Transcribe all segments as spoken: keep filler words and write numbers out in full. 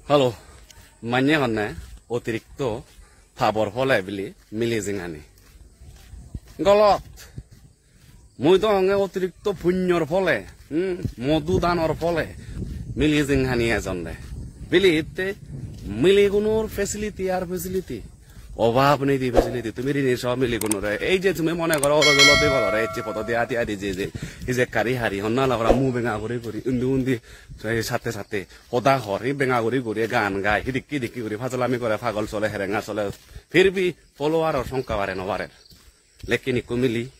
Hello, manye honne otirikto pabor phole bili mili jingani. Golot. Mui do honge otirikto punyor phole, hmm, modu danor phole mili jingani ejonde. Bili itte miligunor facility ar facility. Obab nei di facility. Tumi rini so miligunore. Ei je tumi mone goro oro jolo de bolore ecche podo de adi adi je je. Hijek kari hari honna lagora mu benga guri guri undi undi, ei satte satte. Hoda hor, hi benga guri guri gan gai, hidikki hidikki guri pajolami gore, pagol sole, herenga sole. Phir bhi follower or songkha bare no barer. Lekin ikko mili,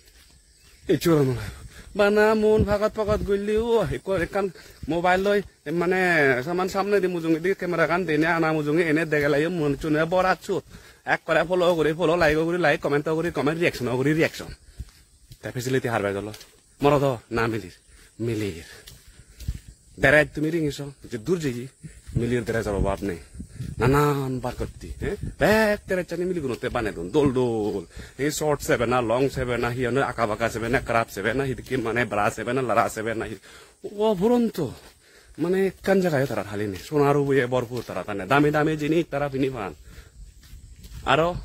icchu aro no lagebo. Bana mun phagot phagot gulli, o, ikko ekkan mobile loi, mane, saman samnedi mujungedi camera gan dene ana mujunge ene degele yo mun chune borat sut. Ekkore follow guri, follow, like guri, like, comment guri, comment, reaction guri, reaction. Te facility har bej olo. Morodo na milir? Milir. Dress tumi ringi so, je dur jeyi, milir dressor obab nei. Nanan bar gotti, eh? Bek dressani miligunotte banedon, dol dol. Ei short sebe na, long sebe na, hi honne aka baka sebe na, crop sebe na, hidikke mane bra sebe na, lara sebe na, hi-, o puronto. Mane ekkan jaga yo tarar hali nei. Sonar uboye borpur tara tane. Dami dami jinis tara pini pan. Aro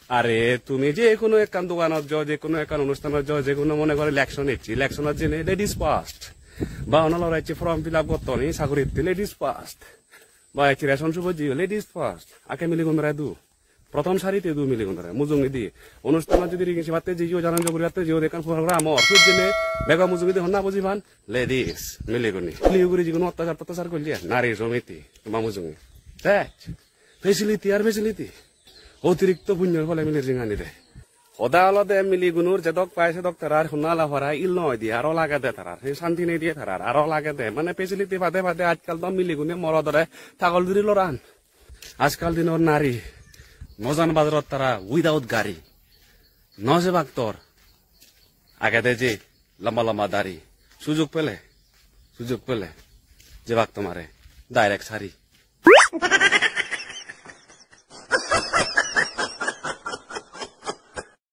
Are tumi je hono ekkan doganot jo, je hono ekkan onusthanot jo, je hono mone goro election ecche, electionot jene ladies first. Ba hono lore ecche form fill up gotton, ei sagoritte ladies first. Ba ecche ration subot jeyo ladies first. Ake miligunore du. Prothom sarite du miligunore, mujungedi. Onusthanot jodi ring sibatte jeyo, janan joguribatte jeyo, ekkan program or, sut jene bego mujungedi honna bojiban? Ladies, miligune. Miligune jigun ottachar tottachar golle, nari somiti, toma mujunge. Dek. Facility ar facility. Otirikto punyor phole milir jingani de. Hoda olode miligunor jedok pai sedok tarar honna la para il noi de, aro lagede tarar. He santi nei de tarar, aro lagede. Mane facility pade pade ajkal do miligune morodore tagol duri loran. Ajkal dinor nari no jan bazarot tara without gari. No jebak tor. Agede je lamba lamba dari. Sujog pele, sujog pele jebak tomare direct sari.